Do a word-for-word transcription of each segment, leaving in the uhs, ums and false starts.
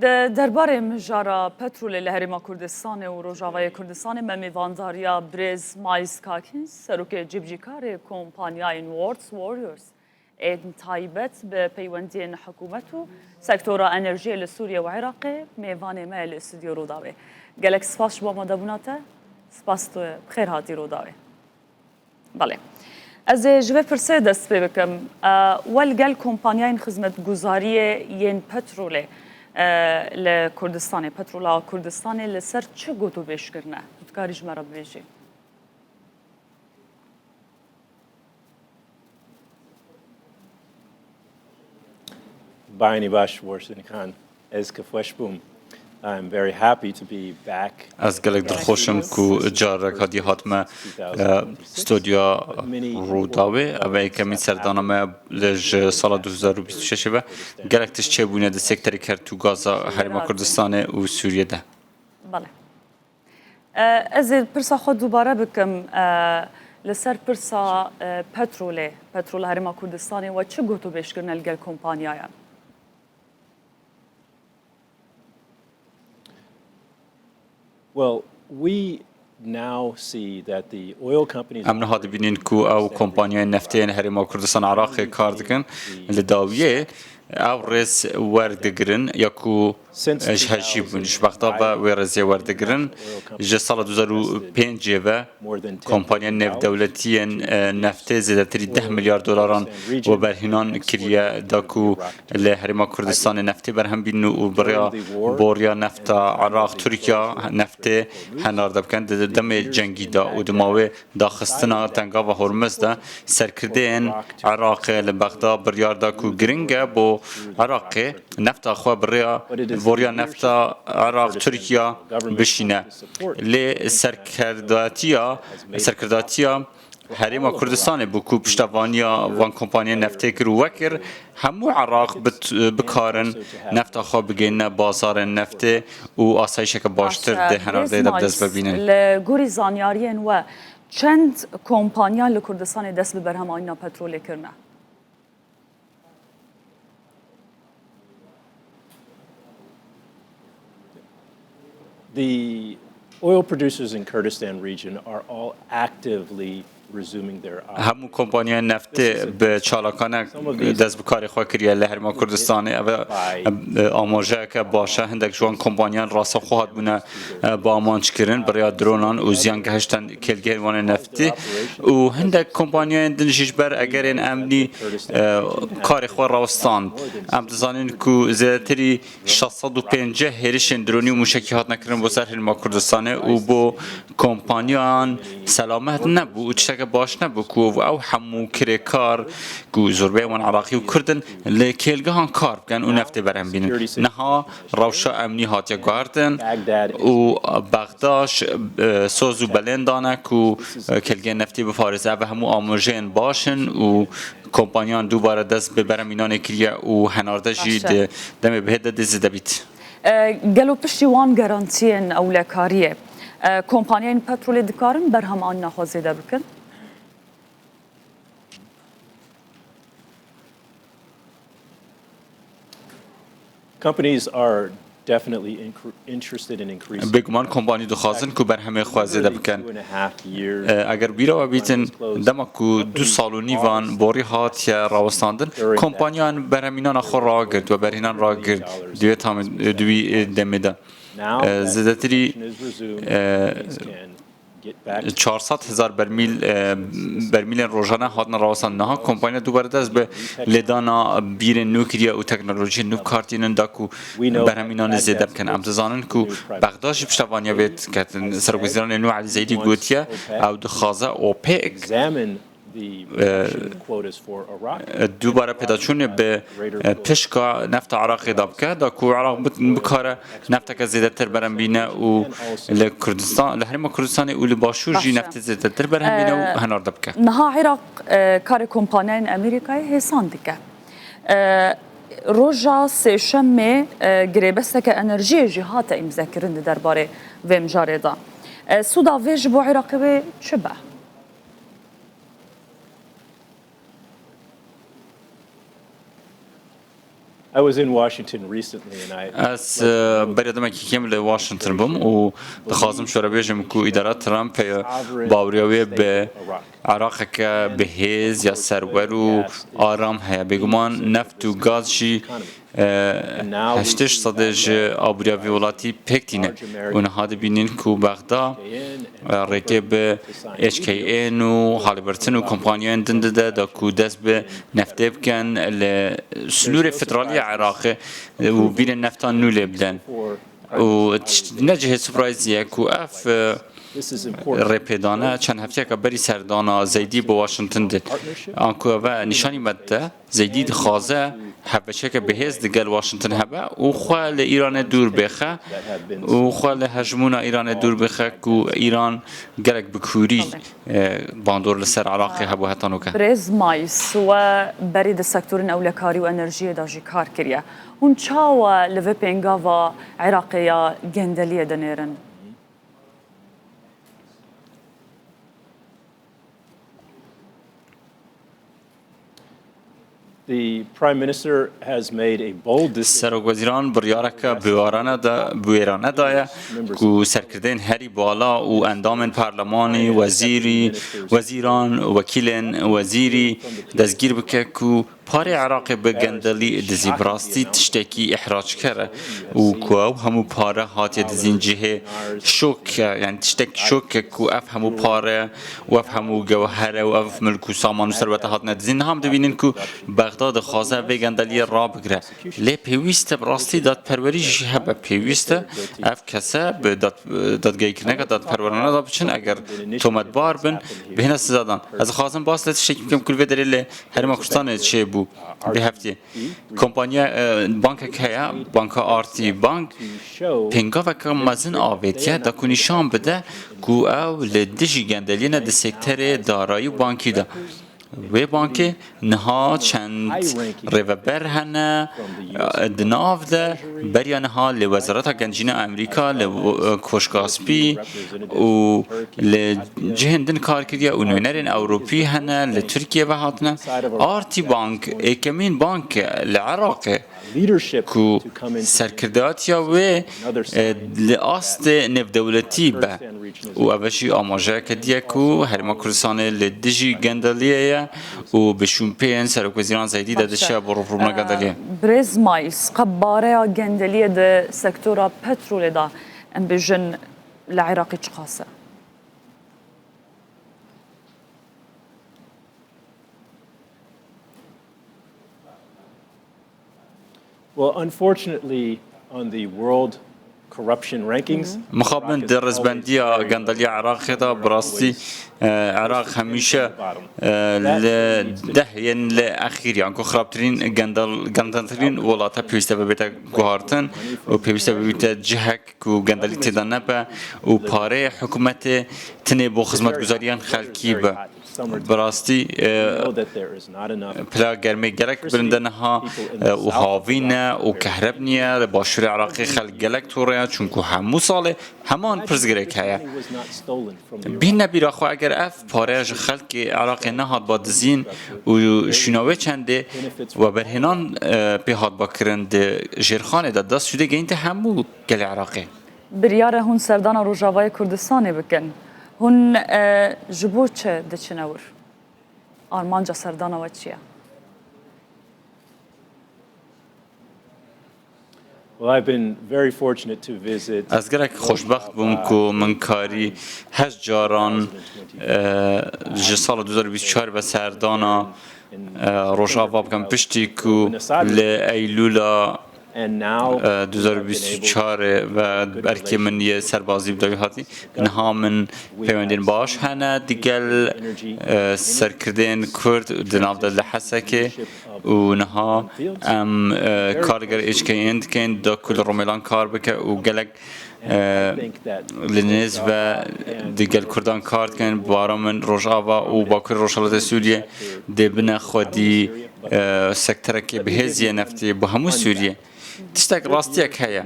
Di derbarê mijara petrolê li Herêma Kurdistanê û Rojavayê Kurdistanê me mêvandariya birêz Miles Kakins, serokê cîbicîkarê kompanyayên World Warriors ên taybet bi peywendiyên hikûmet û sektora enerjiyê li Sûriye û Iraqê mêvanê me ye li stûdyo Rûdawê. Gelek spas ji bo amadebûna te. Spas tu, bi xêr hatî Rûdawê. Belê. Ez ê ji vê pirsê dest pê bikim. E, we li gel kompanyayên xizmetguzariyê yên petrolê, e, li Kurdistanê, petrola Kurdistanê li ser çi gotûbêj kirine? Tu dikarî ji me re bibêjî? Bayanî baş, Warsin Khan. Ez kifweş bûm. I'm very happy to be back. Ez gelek dilxweş im ku careka dî hatime, e, stûdyoya Rûdawê. Ev e yekemîn serdana me li ji sala du hezar û bîst û şeş ve. Gelek tişt çêbûne di sektorê kert û gaza Herêma Kurdistanê û Sûriyê de. Belê. E, ez ê pirsa xwe dubare bikim, e, li ser pirsa, e, petrolê, petrola Herêma Kurdistanê we çi gotûbêj kirine li gel kompanyayan? Well, we now see that the oil companies Em niha dibînin ku ew kompanyayên neftê yên Herêma Kurdistan Iraqê kar dikin. Li dawiyê ew rêz werdigirin ya ku ji hejî bûn. Ji wexta ve wê rêzê werdigirin. Ji sala du hezar û pêncê ve kompanyayên nêvdewletî yên, e, neftê zêdetirî deh milyar dolaran weberhînan kiriye da ku li Herêma Kurdistanê neftê berhem bînin û bi rêya boriya nefta Iraq, Tirkiye neftê henarde bikin. Di demê cengî de û di mawê daxistina Tengava Hormuz de serkirdeyên Iraqê li Bexda biryar da ku giring e bo Iraqê nefta xwe bi rêya boriya nefta Iraq, Tirkiye bişîne. Lê serkerdatiya, serkirdatiya Herêma Kurdistanê bû ku piştevaniya van kompanyayên neftê kir û wekir hemû Iraq bit-, bikarin nefta xwe bigihîne bazarên neftê û asayîşeke baştir di henardeyê de bi dest bibînin. Li gorî zanyariyên we çend kompanya li Kurdistanê dest bi berhemanîna petrolê kirine? The oil producers in Kurdistan region are all actively resuming their Hemû kompanyayên neftê bi çalakane dest bi karê xwe kiriye li Herêma Kurdistanê. Ev, e, amajeyeke baş e. Hindek ji wan kompaniyan rastexwe hatbûne, e, bi amanc kirin, bi rêya dronan û ziyan gehiştin kêlgehên wan ê neftî. Û hindek kompanyayên din jî ji ber egerên emnî, e, karê xwe rawistand. Em dizanin ku zêdetirî şeş sed û pêncî hêrişên dronî û mûşekî hatine kirin bo ser Herêma Kurdistanê û bo kompaniyan selamet nebû û tişteke baş nebû ku ew hemû kirêkar ku zorbeyê wan Iraqî û Kurd in li kêlgehan kar bikin û neftê berhem bînin. Niha rewşa emnî hatiye guhertin û Bexda ji, e, soz û belên dane ku, e, kêlgehên neftî biparêze. Ev hemû amojeyên baş in û kompaniyan dubare dest bi berhemînanê kiriye û henarde jî di demê bihê de dê zêde bît. E, gelo piştî wan garantiyên ewlekariyê, e, kompanyayên petrolê dikarin berhemanîna xwe zêde bikin? Companies are definitely incre-, interested in increasing Bêguman kompanî dixwazin ku berhemê xwe zêde bikin. E, eger bîra we bîtin, dema ku du sal û nîvan borî hatiye rawestandin, kompaniyan berhemînana xwe ragirt, weberhînan ragirt, duyê tamê-, duyê demê de. E, zêdetirî, e, çar sed hezar bermîl, e, bermîlên rojane hatine rawestan. Niha kompanya dubare dest bi lêdana bîrên nû kiriye û teknolojiyên nû kartînin da ku berhemînanê zêde bikin. Em dizanin ku Bexda jî piştevaniya vê diketin. Serokwezîranê nû Elî Zeydî gotiye, ew dixwaze OPEC, e, dubare pêdaçûnê bi, e, pişka nefta Iraqê de bike, da ku Iraq bit-, bikare nefteke zêdetir berhem bîne û li Kurdistan, li Herêma Kurdistanê û li Başûr jî neftê zêdetir berhem bîne û henarde bike. Niha Iraq, e, karê kompanyayên Amerîkayê hêsan dike. E, roja sêşemê, e, girêbesteke enerjiyê jî hate îmzekirin di derbarê vê mijarê de. E, sûda vê ji bo Iraqê wê çi be? I was in Washington recently and I Ez e, berê demekî kêm li Washington bûm û dixwazim şwere bêjim ku îdara Trump e baweriya wê bi Iraqeke bi hêz ya serwer û aram heye. Bêguman neft û gaz jî e, heştê sedê ji aboriya vî welatî pêk tîne. Û niha dibînin ku Bexda e, rêkê bi H K N û Halliburton û kompanyayên din dide da ku dest bi neftê bikin li sînorê federalî ya Iraqê û bîrên nefta nû lê bidin. Û tişt-, ne cihê surprizî ye ku ev e, rêpêdane çend hefteyeke berî serdana Zeydî bi Washington de. Anku ev nîşanî me dide. Zeydî dixwaze hevbeçeke bihêz digel Washington hebe û xwe li Îranê dûr bêxe û xwe li hejmûna Îranê dûr bêxe ku Îran gelek bi kûrî, e, bandor li ser Iraqê hebû heta nûke. Birêz Mayis, we berî di sektorên ewlekarî û enerjiyê de jî kar kiriye. Hûn çawa li vê pêngava Iraqê ya gendeliyê dinêrin? The Prime Minister has made a bold decision. Serokwezîran biryareke biwarane da, biwêrane daye ku serkirdeyên herî bala û endamên parlemanî, wezîrî, wezîran, wekîlên wezîrî destgîr bike ku parê Iraqê bi gendelî dizî. Bi rastî tiştekî îhrackere û ku ew hemû pare hatiye dizîn cihê şok e, yani tiştek şok e ku ev hemû pare û ev hemû gewhere û ev milk û saman û serwete hatine dizîn. Niha em dibînin ku Bexda dixwaze vê gendeliyê rabigire. Lê pêwîst e bi rastî dadperwerî jî hebe. Pêwîst e ev kese bi dad-, dadgehîkirineke dadperwerane de biçin. Eger tometbar bin, bihêne sizadan. Ez dixwazim bas lê tiştekî bikim ku li vê derê li Herêma Kurdistanê çêbû vê heftê. Kompanya, e, bankek heye, Banka Arti Bank, pêngaveke mezin avêtiye, da ku nîşan bide ku ew li dijî gendeliyê ne di sekterê darayî û bankî de. Wê bankê niha çend rêveber hene, e, di nav de beriya niha li Wezareta Gencîna Amerîka, li, e, Koşka Spî û li cihên din kar kiriye û nûnerên Ewropî hene, li Tirkiye ve hatine. Arti Bank êkemîn bank e li Iraqê ku serkirdatiya wê, e, li astê nêvdewletî be. Û ev jî amajeyeke diye ku Herêma Kurdistanê li dijî gendeliyê ye û bi şûnpêyên Serokwezîran Zeydî de diçe bo rûbirûbûna gendeliyê. Birêz Mayis, qebareya gendeliyê di sektora petrolê de, em bêjin, li Iraqê çiqas e? Well, unfortunately, on the World Corruption Rankings, Mixabin di rizbendiya gendaliya Iraqê de bi rastî, e, Iraq hemîşe, e, li deh yên li exîrî, anku xirabtirîn gendal-, gendeltirîn welata pêwîste bibête guhartin û pêwîste bibête cihek ku gendelî tê de nebe û pareyê hikûmetê tinê bo xizmetguzariyan xelkî be. Bi rastî, e, pila germê gelek bilind e niha, e, û havîn e û kehreb niye. Li başûrê Iraqê xelk gelek tore ye, çunku hemû salê heman pirsgirêk heye. Bîne bîra xwe, eger ev pare ji xelkê Iraqê nehatba dizîn û şûna wê çendê weberhênan, e, pê hatba kirin di jêrxanê de, da sûdê gehînte hemû gelê Iraqê. Biryar e hûn serdana Rojavayê Kurdistanê bikin. Hûn, e, ji bo çi diçine wir? Armanca serdana we çi ye? Well, I've been very fortunate to visit Ez gelek xoşbext bûm ku min karî heşt caran, e, ji sala du hezar bîst û çar ve serdana, e, Rojava bikim, piştî ku li Eylûla, e, du hezar bîst û çar ve erkê min yê serbazî bi dawî hatî. Niha min peywendên baş hene digel, e, serkirdeyên Kurd di nav de li Hesekê û niha em, e, kar li gel H K N dikin da ku li Romêlan kar bike û gelek, e, li nêz ve digel Kurdan kar dikin. Bi baran min Rojava û Bakurê Rojhilatê Sûriyê dê bine xwedî, e, sekterekê bihêz yê neftê bo hemû Sûriyê. Tiştek rastiyek heye.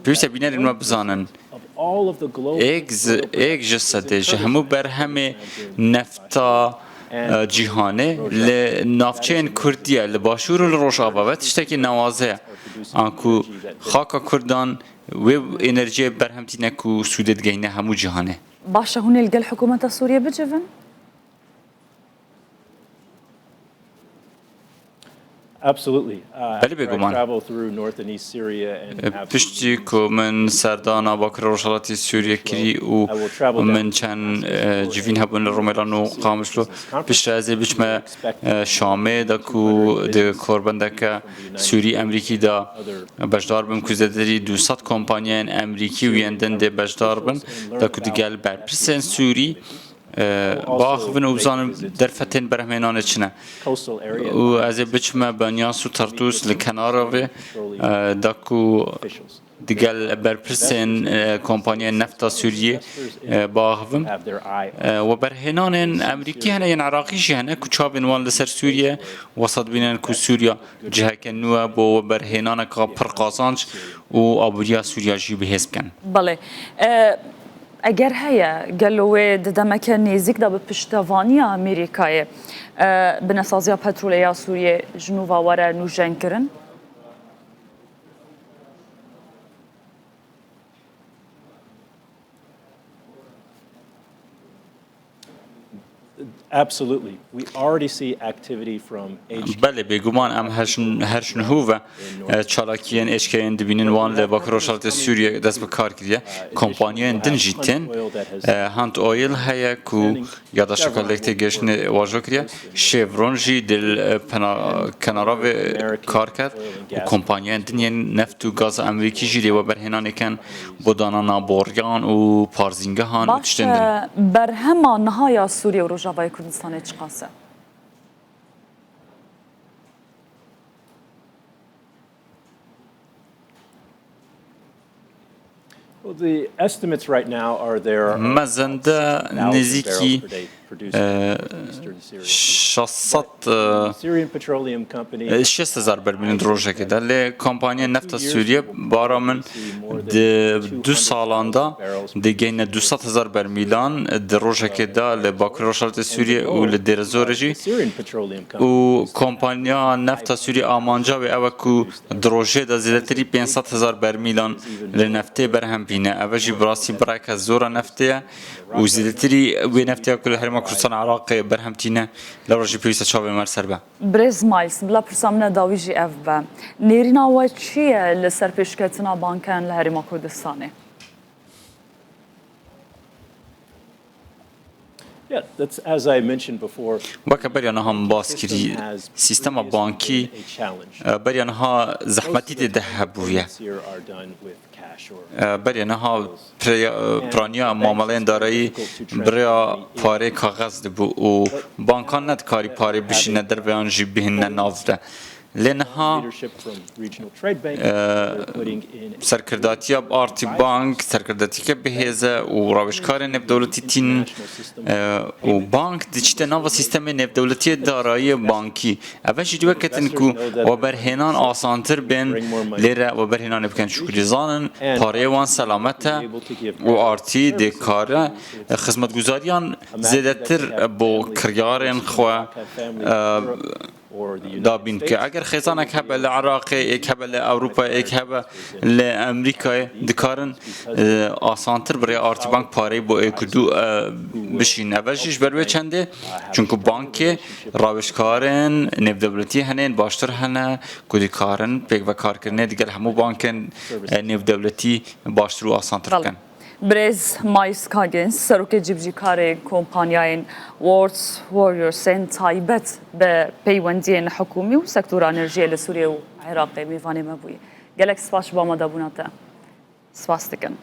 Pêwîst e bînerên me bizanin. Êk zi-, êk ji sedê ji hemû berhemê nefta, e, cîhanê li navçeyên Kurdî ye, li Başûr û li Rojava ve tiştekî newaze ye. an ku xaka Kurdan wê enerjiyê berhem tîne ku sûdê digehîne hemû cîhanê. Baş e, hûn ê li gel hikûmeta Sûriyê bicivin? Absolutely. Uh, Belê, bêguman. Travel through north and east Syria and have Piştî ku min serdana Bakur Rojhilatê Sûriyê kirî û min çend, e, civîn hebûn li Rumelan û Qamişlo. Piştre ez ê biçme, e, Şamê de ku di korbendeke Sûrî Emerîkî de beşdar bim ku zêdetirî du sed kompanyayên Emerîkî û yên din dê beşdar bin, de ku digel berpirsên Sûrî, e, biaxivin û bizanin derfetên berhmênanê çi ne. Û ez ê biçime Banyas û Tartûs li kenara vê, e, da ku digel berpirsên, e, kompanyayên nefta Sûriyê, e, biaxivim. E, weberhênanên Emerîkî hene, yên Iraqî jî hene ku çavên wan li ser Sûriye, wesa dibînin ku Sûriya ciheke nû e bo weberhênaneka pir qazanc û aboriya Sûriya jî bihêz bikin. Belê. E, eger heye, gelo wê di demeke nêzîk de bi piştevaniya Amerîkayê, e, binesaziya petrolê ya Sûriyê ji nû ve were nûjenkirin? Absolutely. We already see activity from H Q. Belê, bêguman em her ji, her ji niho ve, e, çalakiyên H K'ên dibînin, wan li Bakur Rojhilatê Sûriyê dest bi kar kiriye. Kompanyayên din jî tên, e, Hunt Oil heye ku yadaşeka lêk tê gêştinê wajo kiriye. Chevron jî di, e, pena-, kenara vê kar ket û kompanyayên din yên neft û gaza Emerîkî jî dê weberhênanê ken bo danana boriyan û parzîngehan û tiştên din. Baş e, berhema niha ya Sûriye û Rojavayê Kurdistanê çiqas e? Well, the estimates right now are there are Mezin de nêzîkî, e, şeş sed, e, şêst hezar bermîlin di rojekê de. Lê kompanyaya nefta Sûriye, bara min, di du salan de digihîne du sed hezar bermîlan di rojekê de li Bakur Rojhilatê Sûriye û li Dêrezorê jî. Û kompanya nefta Sûriye amanca wê ew e ku di rojê de zêdetirî pênc sed hezar bermîlan li neftê berhem bîne. Ev jî bi rastî bireke zor a neftê ye û zêdetirî wê neftê ya ku li Herêma Kurdistan Iraqê berhem tîne li rojî pêwîst e çavên me li ser be. Birêz Miles, bila pirsa min e dawî jî ev be. Nêrîna we çi ye li ser pêşketina bankan li Herêma Kurdistanê? Yeah, that's, as I mentioned before, Weke beriya niha min bas kirî, sîstema bankî, e, beriya niha zehmetî tê de hebûye. E, beriya niha pre-, e, piraniya mameleyên darayî bi rêya parê kaxez dibû û bankan nedikarî parê bişîne derve yan jî bihîne nav de. Lê niha, e, serkirdatiya Artî Bank serkirdatiyeke bihêz e û rawêjkarên nêvdewletî tînin, e, û bank diçîte nava sîstemê nêvdewletiyê darayiyê bankî. Ev jî dê weke ketin ku weberhênan asantir bên, lê re weberhênanê bikin, çunku dê zanin pareyê wan selamet e û Artî dê kare xizmetguzariyan zêdetir bo kiryarên xwe, e, dabîn ke. Eger xêzanek hebe li Iraqê, êk hebe li Ewropayê, êk hebe li Emerîkayê, dikarin, e, asantir bi rêya Artî Bank pareyê bo êk û du, e, bişînin. Ev jî ji ber wê çendê, çunku bankê rawêjkarên nêvdewletî hene, yên baştir hene ku dikarin pêkvekarkirinê digel hemû bankên, e, nêvdewletî baştir û asantir bikin. Birêz Miles Coggins, serokê cîbicîkarê kompanyayên World's Warriors ên taybet bi peywendiyên hikûmî û sektora enerjiyê li Sûriyê û Iraqê mêvanê me bûye. Gelek spas ji bo amadebûna te. Spas dikim.